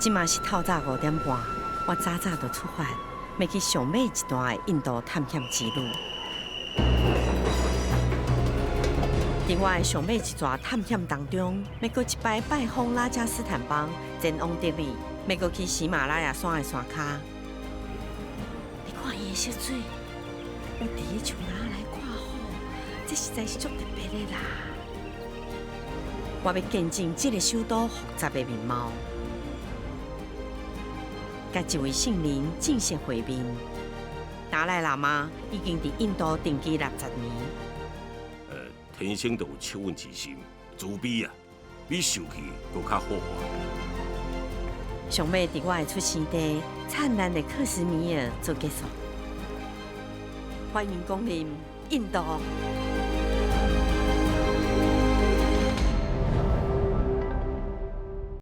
這馬是透早5點半，我早早就出發，欲去上尾一段的印度探險之旅。佇我的上尾一逝探險當中，欲閣一擺拜訪拉賈斯坦邦，前往德里，欲閣去喜馬拉雅山的山跤。你看伊的色水，有佇咧樹林來看雨，這實在是足特別的啦！我欲見證這个首都複雜的面貌，佮一位聖人正式會面。達賴喇嘛已經佇印度定居60年。天生就有惻隱之心，慈悲啊，比受氣閣較好啊。上尾佇我的出生地燦爛的克什米爾做結束。歡迎光臨印度。